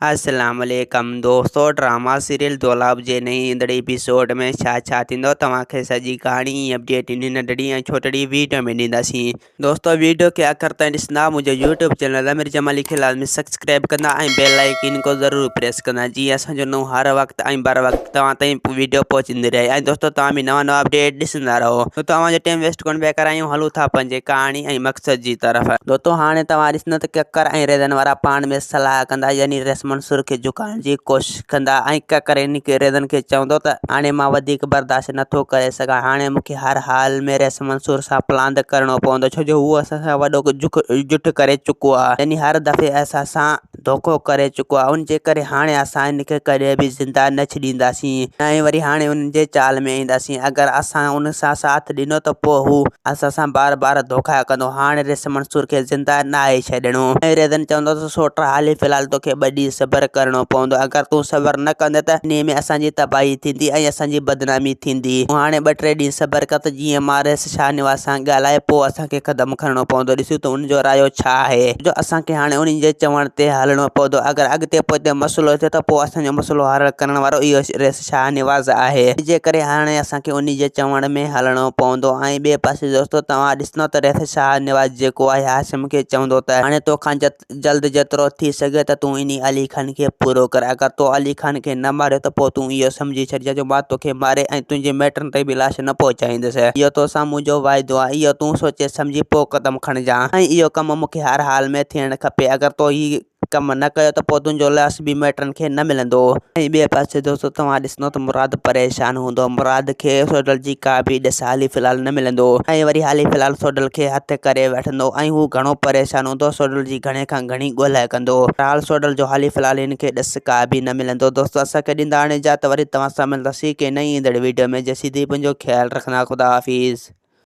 اسلام عليڪم دوستو ڊراما سيريل دولاب جي نئين ايندڙ ايپيسوڊ ۾ ڇا ڇا ٿيندو توهان کي سڄي ڪهاڻي ۽ اپڊيٽ انهي ننڍڙي ۽ ڇوٽڙي ويڊيو ۾ ڏينداسين دوستو ويڊيو کي آخر تائين ڏسندا منهنجو يوٽيوب چينل امير جمالي کي لازمي سبسڪرائب ڪندا ۽ بيل آئيڪن کو ضرور پريس ڪندا جيئن اسان جو نئون هر وقت ۽ بر وقت توهان تائين ويڊيو پهچندي رهي ۽ دوستو توهان به نوان نوان اپڊيٽ ڏسندا رهو دوستو اوهان جو ٽائيم ويسٽ ڪونه پيا ڪرايون هلون ٿا پنهنجي ڪهاڻي ۽ مقصد جي طرف. دوستو هاڻي توهان ڏسندو ته ڪڪر ۽ ريزن وارا پاڻ ۾ صلاح ڪندا يعني ريس منصور کي جهڪائڻ جي ڪوشش ڪندا ۽ ڪڪر ان کي ريزن کي چوندو ته هاڻي مان وڌيڪ برداشت نٿو ڪري سگهان هاڻي مون کي هر حال ۾ ريس منصور سان پلاند ڪرڻو پوندو ڇو جو هو اسان سان وڏو جٺ ڪري چڪو آهي يعني هر دفعي اسان سان دوکو ڪري چڪو آهي ان جي ڪري هاڻي اسان ان کي ڪڏهن به زنده نه ڇڏينداسين نه ئي وري هاڻي ان جي چال ۾ اينداسين اگر اسان ان سان ساٿ ڏنو ته پوء هو اسان سان بار بار دوکا ڪندو هاڻي ريس منصور کي زنده ناهي ڇڏڻو ۽ ريزن چوندو ته سوٽ حالي في الحال توکي ٻه ڏينهن صبر ڪرڻو پوندو اگر تون صبر نه ڪندين ته انهي ۾ اسان جي تباهي ٿيندي ۽ اسان جي بدنامي ٿيندي تون هاڻي ٻه ٽي ڏينهن صبر ڪر ته جيئن مان ريس شاهنواز سان ڳالهائي پوء اسان کي قدم کڻڻو پوندو، ڏسون ته ان جو رايو ڇا آهي، جو اسان کي هاڻي انهن جي چوڻ تي هلڻو پوندو، اگر اڳتي پوئتي مسئلو ٿيو ته پوء اسان جو مسئلو حل ڪرڻ وارو اهو رئيس شاهنواز آهي، ان جي ڪري هاڻي اسان کي انهي جي چوڻ ۾ هلڻو پوندو ۽ ٻئي پاسي دوستو توهان ڏسندو ته رئيس شاهنواز جيڪو آهي هاشم کي چوندو ته هاڻي توکان جلد جيترو ٿي سگهي ته تون انهي علي خان کي پورو ڪر. اگر تو علي خان کي نه ماريو ته پوء تون اهو سمجهي ڇڏجان جو مان توکي ماري ۽ تنهنجي مائٽن تائين به لاش نه پهچائيندس. اهو توسان منهنجو واعدو آهي. اهو تون سوچي سمجهي پوء قدم کڻجان ۽ اهو ڪم مون کي هر حال ۾ ٿيڻ کپي. اگر تو هي ڪم نه ڪيو ته پوء تنهنجو لاش به مائٽن کي نه ملندو. ۽ ٻئي پاسي دوستو توهان ڏسندو ته مراد پريشان هوندو. مراد کي سوڍل جي ڪا به ڏس حالي في الحال نه ملندو ۽ وري حالي في الحال سوڍل کي هٿ ڪري وٺندو ۽ هو گهڻو پريشان هوندو سوڍل جي گهڻي کان گهڻي ڳولهه ڪندو. بهرحال سوڍل جو حالي في الحال هن کي ڏس ڪا به نه ملندو. دوستو اسان کي ڏيندا هاڻي اجازت وري توهان سان ملنداسين ڪنهن نئين ايندڙ ويڊيو ۾ جيسين تائين پنهنجو خيال رکندا خدا حافظ.